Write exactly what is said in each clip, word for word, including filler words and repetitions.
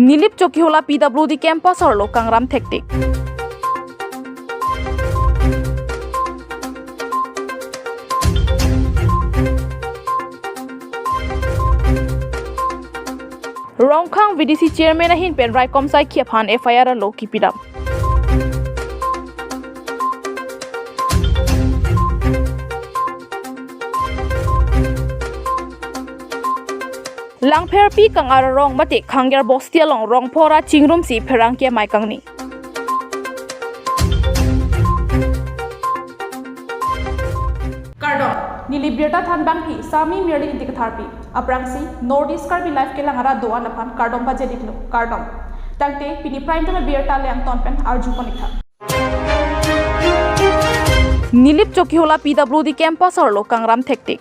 Nilip Chokihola P W D campus arlo kangram thektik. Rongkhang V D C chairman ahin pen raikom saikhi aphan F I R arlo kipidam. Langpherpi Kangar Arong mate Khanger Bosti along rongphora chingrumsi pherangke amei kangni. Kardom, neli birta thanbangpi Sami Mirli Ingti Katharpi. Aphrangsi North East Karbi Live kelang arat do-an aphan kardom pajir-iklo, kardom. Tangte pini prime time birta le angton pen arjupon-iktha. Nilip Chokihola P W D campus arlo kangram thektik.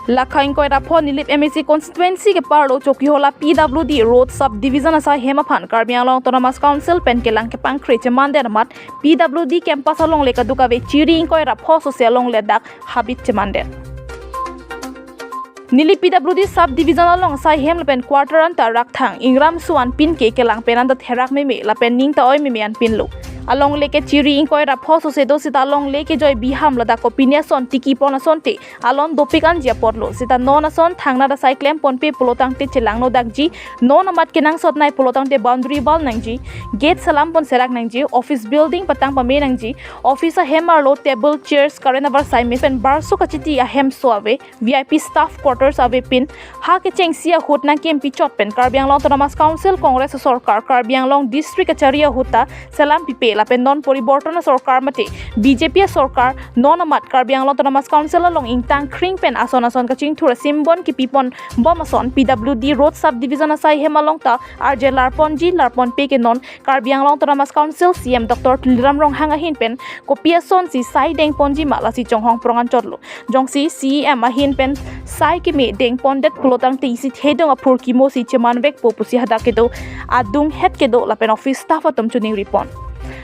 Lakha ingkoi ra pho Nilip M A C constituency keparlo Chokihola P W D Road Sub Division asai hem aphan Karbi Anglong Autonomous Council pen kelang kepangkre chemandet amat P W D campus alongle kadokave chiri ingkoi ra pho sose alongle dak habit chemandet. Nilip P W D Sub Division along asai hem lapen quarter anta rakthang ingram su-an pinke kelang pen anta therak meme lapen ning ta oi meme an pinlo. Alongle ke chiri ingkoi ra pho sose do seta alongle kejoi biham ladak kopine ason tikipon asonte alon dopik anji apotlo. Seta non ason thangnat asai klemponpe pulotangte chelangno dakji, non amat kenangsot nai pulotangte boundary wall nangji, gate salampon serak nangji, office building patang pame nangji, office ahem arlo table, chairs, current avarsai mesen barso kachiti ahem so ave, V I P staff quarters avepin ha kechengsi ahut nangkempi chot pen Karbi Anglong Autonomous Council Congress sorkar Karbi Anglong District kachari ahut ta selam pipe lapen non poriborton asorkar mate B J P asorkar non amat Karbi Anglong Autonomous Council along ingtang kring pen ason ason kachingthur asimbon kipipon bom ason P W D Road Sub Division asai hem along ta arje larponji, larponpe ke non Karbi Anglong Autonomous Council C E M Doctor Tuliram Ronghang ahin pen kopi asonsi sai dengponji ma lasi chonghong prong anchotlo. Jongsi C E M ahin pen sai keme dengpondet pulotangte isi thedung aphurkimosi chemanvekpo pusi hadak kedo adunghet kedo lapen office staff atum chuning ripon.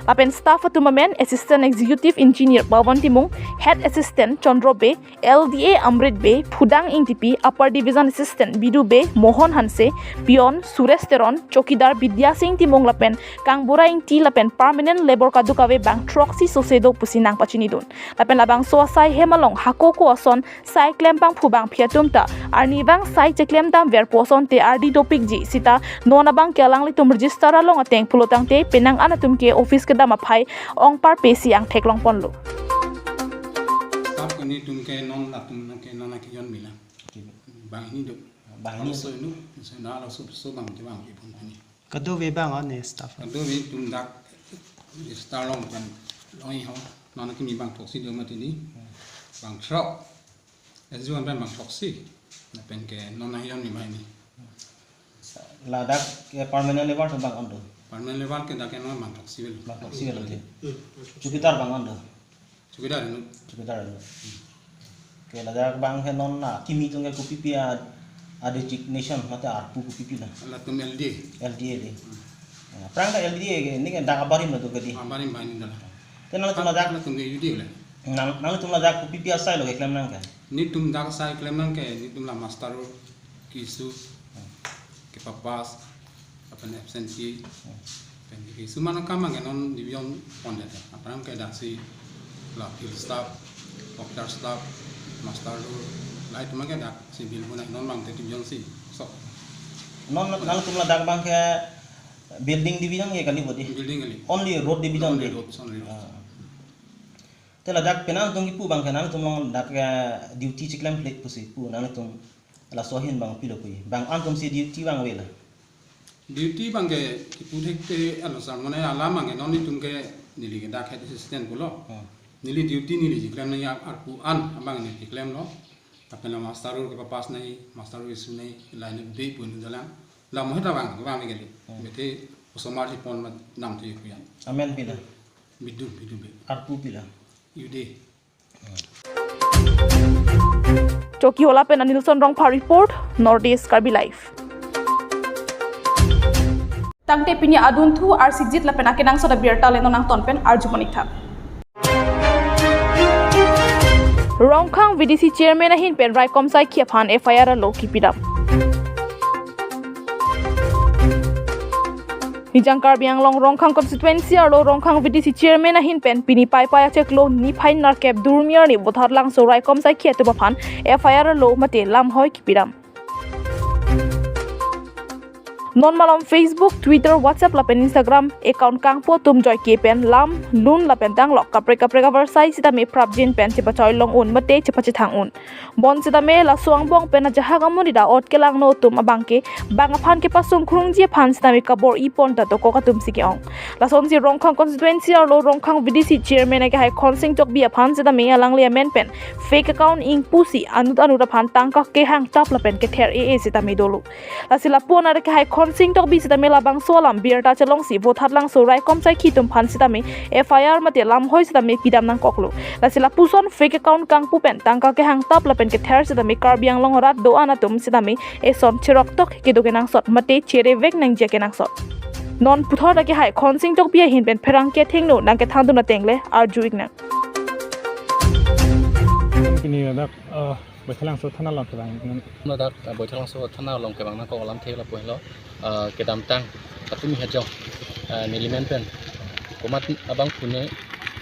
Lapen staff atum amen Assistant Executive Engineer Pawan Timung, Head Assistant Chandra Bey, L D A Amrit Bey, Phudang Ingtipi, Upper Division Assistant Bidu Bey, Mohon Hanse, Peon Suresh Teron, Chowkidar Bidya Singh Timung lapen Kangbura Ingti lapen permanent labour kadokave bang throksi sose do pusi nangpachinidun. Lapen labangso asai hem along hako ko ason sai klempangphu bangpi atum ta arnivang sai cheklemdamverpo asonte ardi dopikji seta non abangke alanglitum register along ateng pulotangte penang an atumke office kedam aphai ongparpesi angthek longponlo. Staff kani atumke non latum ke non akejon mila. Bang hini do. Bang hini. So inu, so na lo so so bang ke bang ipon pani. Kadokave bang on ne staff. Kadokave atum dak register along pen long-i ho. Non akimi bang throksi do mati ni. Bang throk. Eju an pen bang throksi. Lapen ke non ayon ni mai ni. Ladak ke permanent labour atum bang on do. Permanent labour ke dak ke non bang throksi vel. Bang throksi vel de. Chowkidar bang on do. Chowkidar inu. Chowkidar inu. Ke ladak bang ke non akimi atumke kopipi a, a designation mate arpu kopipi la. Latum L D A. L D A de. Hmm. Ya, aphrang ta L D A ke, neli ke dak abarim latum ke di. Abarim bang ini dah. Te nangtum ladak. Latum ke U D A le. Nang, nangtum ladak kopipi asai lo keklem nang ke. Nelitum dak asai klem nang ke, nelitum la master roll ke-issue, kepapass, lapen absentee, lapen ke-issue mana kam ke non division pondet. Aphrang ke dak si la field staff, officer staff, master roll, la itum ke dak si bilbun non bang te division si. So. Non nangtum ladak bang ke building division ke kali bodi. Building kali. Only road division. Only de. Roads, only roads. Ah. Te ladak penang atum kipu bang ke nangtum along dak, eh, duty chiklemkle pusi pu nangtum laso ahin bang pilo pu. Bang an atum si duty bang ave la. Duty bang ke kipu thekte ano sar mane alam bang ke non nelitum ke neli ke dak head assistant pulo. Hmm. Neli duty neli chiklem nangji arpu an abang neli chiklemlo. Lapen la master roll kepapass nangji, master roll ke-issue nangji, line be pun jalan. La moheta bang, bang ke kali. Hmm. Mete osomar si pon ma nam tu kuyan. Amen pila. Bidu, Bidu Bey. Arpu pila. U D A. Chokihola pen Anilson Rongphar report, North East Karbi Live. Tangte pini adunthu arsikjit lapen akenangsot abirta le non angton pen arjupon-iktha. Rongkhang V D C chairman ahin pen raikom saikhi aphan F I R arlo kipidam. Nijang Karbi Anglong Rongkhang constituency arlo Rongkhang V D C chairman ahin pen pini Paipai achiklo niphai nerkep Durmi arni Vothatlangso raikom saikhi atum aphan F I R lo mate lamhoi kipidam. Non malom Facebook, Twitter, WhatsApp lapen Instagram account kangpu atum joike pen lam, lun lapen danglok kaprek kaprek avarsai sitame prapjin pen chepachoi long un mate chepachethang un. Bonsitame laso angbong pen ajahak amonit a-ot kelangno atum abangke bang aphan kepasung krungji aphan sitame kabor-i pon ta dokok atum si ke-ong. Lasonsi Rongkhang constituency arlo Rongkhang V D C chairman akehai Khonsing Tokbi aphan sitame alangli amen pen fake account ingpusi anut anut aphan tangka kehang tap lapen kether e-e sitame dolo. Lasi lapu-an akehai Khonsing Tokbi sitame labangso alam birta chelongsi Vothatlangso raikom saikhi atum aphan sitame F I R mate lamhoi sitame pidam nangkoklo. Lasi lapuson fake account kangpu pen tangka kehang tap lapen kether sitame Karbi Anglong arat do-an atum sitame eson cheroktok kedo kenangsot mate cherevek nangji akenangsot. Non puthot akehai Khonsing Tokbi ahin pen pherangke athengno nangkethandun ateng le arju iknang. Pini ladak, eh, Baithalangso thana along kevang. Ladak, eh, Baithalangso thana along kevang nangkok alamthe lapu helo, eh, kedamtang Katumi Hajong, eh, neli men pen komat abangphu ne,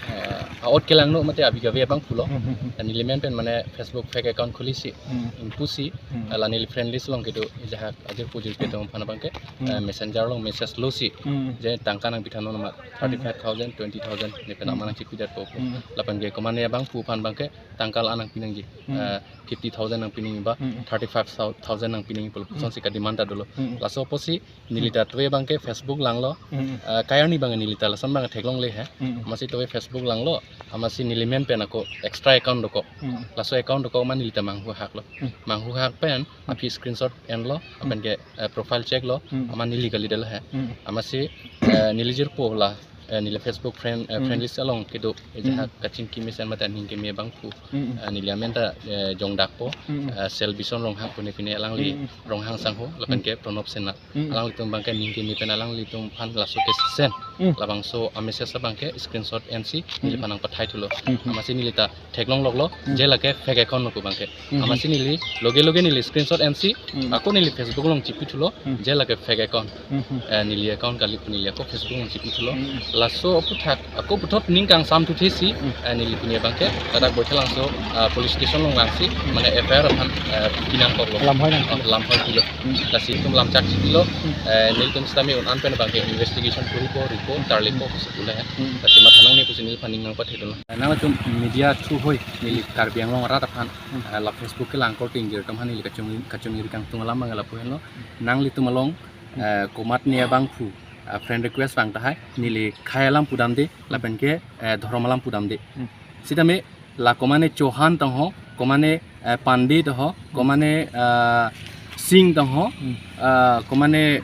eh, a-ot kelangno mate abi kave abangphu lo. Hmm, hmm, hmm. Eh, neli men pen mane Facebook fake account khulisi, Hmm. ingpusi, Hmm. eh, la neli friend list along kedo ajahak ajirpo jirpi atum aphan abangke, Hmm. eh, messenger along message losi, Hmm. je tangka nangpithanon amat, Hmm. thirty-five thousand, twenty thousand, ne pen Hmm. ama nangchipidetpo. Hmm. Lapen ke komat ne abangphu aphan abangke tangka la nangpi nangji, Hmm. eh, fifty thousand nangpi nangji ba, Hmm. thirty-five thousand nangpi nangji pulo, Hmm. lasonsi ka-demand ta dolo. Hmm. Laso apotsi neli ta tuve abangke Facebook langlo, Hmm. eh, kai arni abang neli ta lason abang theklongle he. Hmm. Amatsi tuve Facebook langlo, amatsi neli men pen ako extra account dokok. Hmm. Laso account dokok amat neli ta manghuhaklo. Hmm. Manghuhak pen Hmm. aphi screenshot enlo, Hmm. lapen ke, eh, profile check lo, Hmm. amat neli kalidetlo he. Hmm. Amatsi, eh, neli jirpo la, eh, neli Facebook friend, eh, Hmm. friend list along kedo, eh, Hmm. jahak kachingki mesen mate aning keme abangphu. Hmm. Eh, neli amen ta, eh, jongdakpo, Hmm. eh, Selbison Ronghang pune pine alangli Hmm. Ronghang sangho, lapen Hmm. ke Pranab Sena. Hmm. Alanglitum abangke aning keme pen alanglitum aphan laso kesen. Hmm. Labangso a-message abangke screenshot ensi, Hmm. neliphan nangpathai thulo. Hmm. Amatsi neli ta theklongloklo, Hmm. je lake fake account noko abangke. Hmm. Amatsi neli loge loge neli screenshot ensi, Hmm. ako neli Facebook along chipithulo, Hmm. je lake fake account. Hmm. Eh, neli account kali pu neli ako Facebook along chipithulo. Hmm. Laso aphuthak, ako puthot ning kangsamthuthesi, Hmm. eh, neli pini abangke ladak Baithalangso, ah, police station along vangsi, Hmm. mane F I R aphan, eh, pinangkoklo. Lamhoi nang. Oh, lamhoi pilo. Hmm. Lasi itum lamchak chipilo, Hmm. eh, nelitum sitame un-an pen abangke investigation kuripo, ripo, Hmm. tarlipo, Hmm. pusi pule. Hmm. Lasi matha nangne pusi neliphan ning nangpathedun. Nangtum media through hoi, neli Karbi Anglong arat aphan, Hmm. eh, la Facebook kelang korte ingjir atum aphan neli kachung, kachung iri kangtung alam abang lapu henlo. Nanglitum along, Hmm. eh, komat ne abangphu, eh, friend request vang tahai, neli khei alam pudamde, lapen ke, eh, dhorom alam pudamde. Hmm. Sitame la komat ne Chauhan tangho, komat ne, eh, Pandey tangho, komat ne, eh, Singh tangho, Hmm. eh, komat ne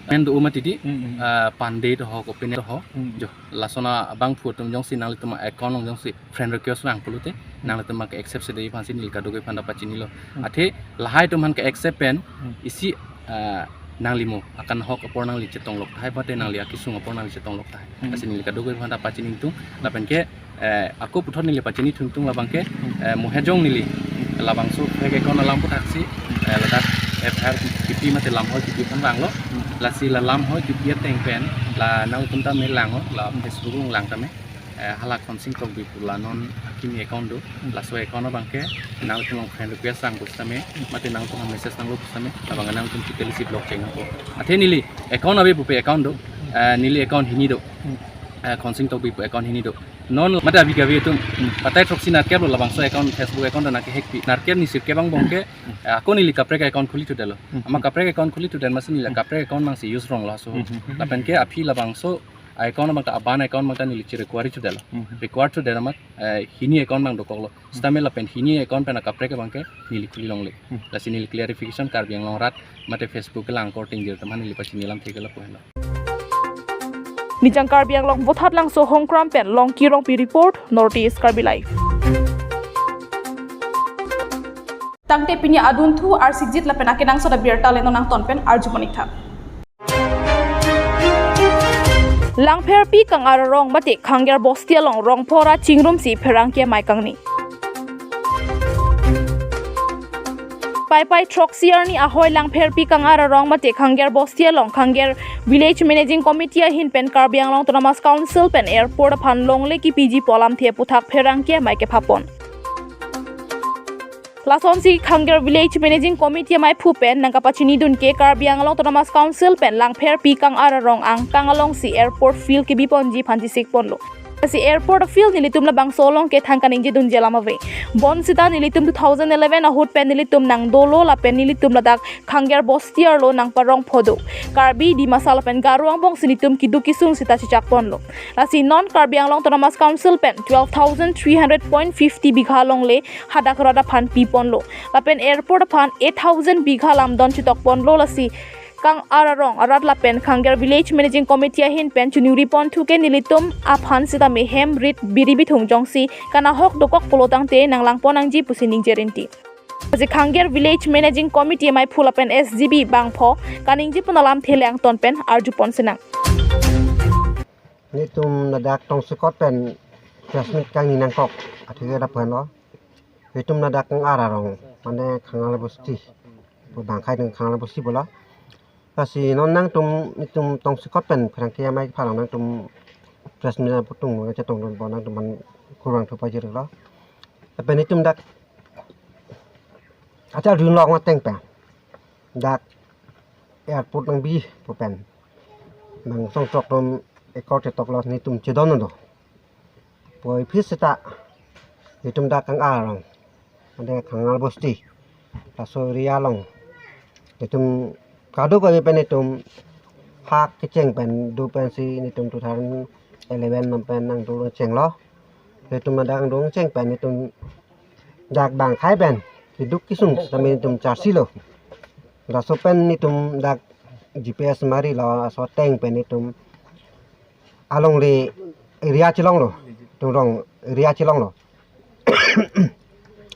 men do-o mati di, Hmm, hmm. eh, Pandey tangho, kopine tangho. Hmm. Jo, lason abangphu atum jongsi nanglitum account along jongsi friend request vang pulote, Hmm. nanglitum ke accept si dei aphansi neli kadokave aphan ta pachinilo. Hmm. Athe lahai atum aphan ke accept pen, Hmm. isi, eh, nangli mo, akanhok apor nangli chetonglok tahai mate nangli akesung apor nangli chetonglok tahai. Hmm. Lasi neli kadokave aphan ta pachini ingtung, lapen ke, eh, ako puthot neli pachini thungtung labangke, Hmm. eh, mohejong neli labangso fake account alam aphuthaksi, eh, ladak F I R kipi mate lamhoi kipi aphan vanglo. Hmm. Lasi la lamhoi kipi ateng pen, la nangtum ta me langlo, la Hmm. Facebook along lang tame. Eh, hala Khonsing Tokbi pu la non akimi account do, Hmm. laso account abangke nangtum along friend request vang pusitame, Hmm. mate nangtum message nanglo pusitame, labang nangtum totally si block cheng nangpo. Athe neli account ave pupe account do, Hmm. eh, neli account hini do. Hmm. Eh, Khonsing Tokbi pu account hini do. Non mate abi kave atum, Hmm. batai throksi nerkep lo labangso account, Facebook account nangke hack pi. Nerkep ni sirkep angbong ke, Hmm. eh, ako neli kaprek account khulithudetlo. Hmm. Ama kaprek account khulithudet amatsi neli Hmm. kaprek account nangsi use ronglo laso. Hmm. Lapen ke aphi labangso account abang ta aban account abang ta neli che-require thudetlo. Hmm. Require thudet amat, eh, hini account abang dokoklo. Sitame lapen hini account pen akaprek abangke neli khulilongle. Hmm. Lasi neli clarification Karbi Anglong arat mate Facebook kelang korte ingjir atum aphan neli pachini alamthe ke lapu henlo. Nijang Karbi Anglong Vothatlangso Hongkram pen Longki Rongpi report, North East Karbi Live. Tangte pini adunthu arsijit lapen akenangsot abirta le non nangton pen arju monik tha. Langpherpi Kangar Rong mate Khanger Bosti along rongphora chingrumsi pherangke amei kangni. Paipai throksi arni ahoi Langpherpi Kangar arong mate Khanger Bosti along Khanger Village Managing Committee ahin pen Karbi Anglong Autonomous Council pen airport aphan longle kipiji pu alamthe aputhak pherangke amei kephapon. Lasonsi Khanger Village Managing Committee amaiphu pen nangkapachinidun ke Karbi Anglong Autonomous Council pen Langpherpi Kangar arong angkang alongsi airport field kebiponji aphan chisikponlo. Si airport field nelitum labangso along ke thang kaningjidunji alam ave. Bonsita nelitum two thousand eleven ahut pen nelitum nangdolo lapen nelitum ladak Khanger Bosti arlo nangparong phodo. Karbi, Dimasa lapen Garo angbongsi nelitum keduk kesung sita chechakponlo. Lasi non Karbi Anglong Autonomous Council pen twelve thousand three hundred point fifty bigha longle hadak rat aphan piponlo. Lapen airport aphan eight thousand bigha lamdon chetokponlo. Lasi Kangar arong arat lapen Khanger Village Managing Committee ahin pen chuningriponthu ke nelitum aphan sitame hem rit biri bithung jongsi kanahok dokok pulo tangte nanglangpon nangji pusi ningje rinti. Lasi Khanger Village Managing Committee amaiphu lapen S G B bangpho kaningjepon alamthe le angton pen arjupon sinang. Nelitum ladak tongsekot pen press meet kangni nangkok atheke lapuan lo. Nelitum ladak Kangar arong, mane Khanger Bosti. Pu bangkai nang Khanger Bosti pulo. Lasi non nangtum nelitum tongsekot pen pherangke amei kephalong nangtum press meet putung nang chetongdunpo, nangtum aphan kurvangthu pajirlo. Lapen nelitum dak acha dun lok ma teng pen dak airport nangbi pu pen nang songchok atum ekor chetoklo, nelitum chedon do. Puvoiphit seta nelitum dak Kangar arong, ante Khanger Bosti, laso area along nelitum kadokave pen nelitum hak kecheng pen do pensi nelitum two thousand eleven pen nangdun chenglo. Nelitum ladak nangdun cheng pen nelitum dak bangkai pen keduk kesung sitame nelitum charsi lo. Laso pen nelitum dak G P S marilo, laso ateng pen nelitum alongle area chelonglo, tung rong area chelonglo.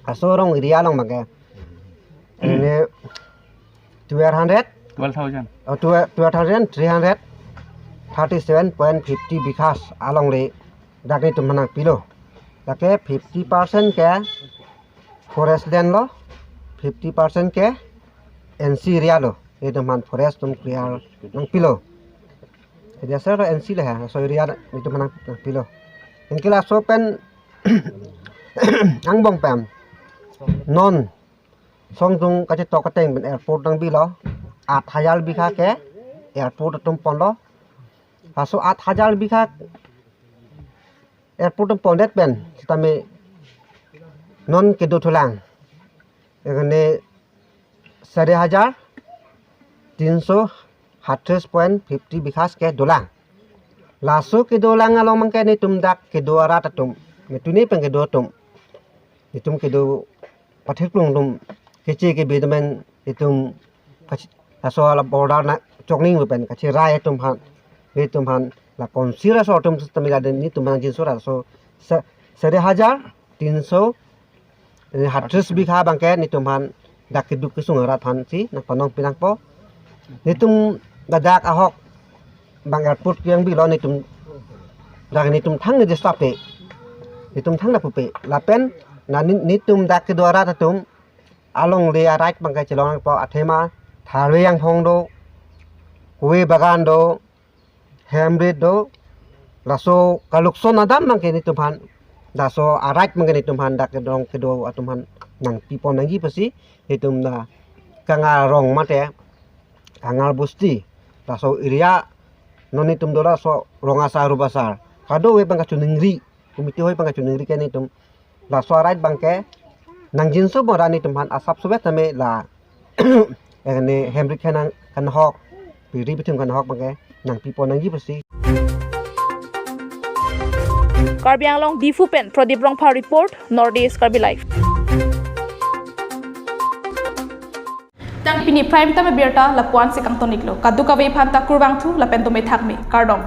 Laso rong area along abangke ini twelve hundred, twelve thousand. Oh, twelve, twelve thousand three hundred thirty-seven point fifty bighas alongle dak nelitum aphan nangpilo. Lake fifty percent ke forest land lo, fifty percent ke N C area lo. Nelitum aphan forest atum clear nangpilo. Jadi asal N C le ha, laso area nelitum aphan nangpilo. Anke laso pen angbong pen non songdung kachetok ateng pen airport nangbilo, aat hajar bigha ke airport atum ponlo. Laso aat hajar bigha airport atum pondet pen sitame non kedo thulang, ekane sari hajar tinso hatris point fifty bighas ke dolang. Laso kedolang along abangke nelitum dak kedo arat atum, metuni pen kedo atum, nelitum kedo pathirklung atum, keche kebe atum pen nelitum kach-, laso ala border nangchokning pen kacherai atum aphan, nelitum aphan la council aso atum sitame laden nelitum aphan jinso laso sa-, sari hajar tinso, eh, hatris bigha abangke nelitum aphan dak keduk kesung arat aphansi nangpanong pinangpo. Nelitum ladak ahok abang airport ke nangbilo nelitum, dak nelitum thang ni disturb te, nelitum thang na pupe. Lapen na ni-, nelitum dak kedo arat atum alongle a-right abangke chelong nangpo, athema tharve angphong do, kove bagan do, hemrit do, laso kalukson adam abangke nelitum aphan, laso a-right abangke nelitum aphan dak kedong kedo atum aphan nangpipon nangji pusi nelitum la Kangar arong mate Kangar Bosti, laso area non nelitum do laso rong asar rup asar kadokave pen kachiningri, committee ahoi pen kachiningri ke nelitum laso a-right abangke nangjinso bom ra nelitum aphan asap suvet tame la ekane hemrit khenang kanahok, biri bithung kanahok abangke nangpipon nangji pusi. Karbi Anglong Diphu pen Pradip Rongphar report, North East Karbi Live. Tang pini prime time abirta lapu-ansi kangton-iklo. Kadokave aphanta kurvangthu lapen dome thakme. Kardom.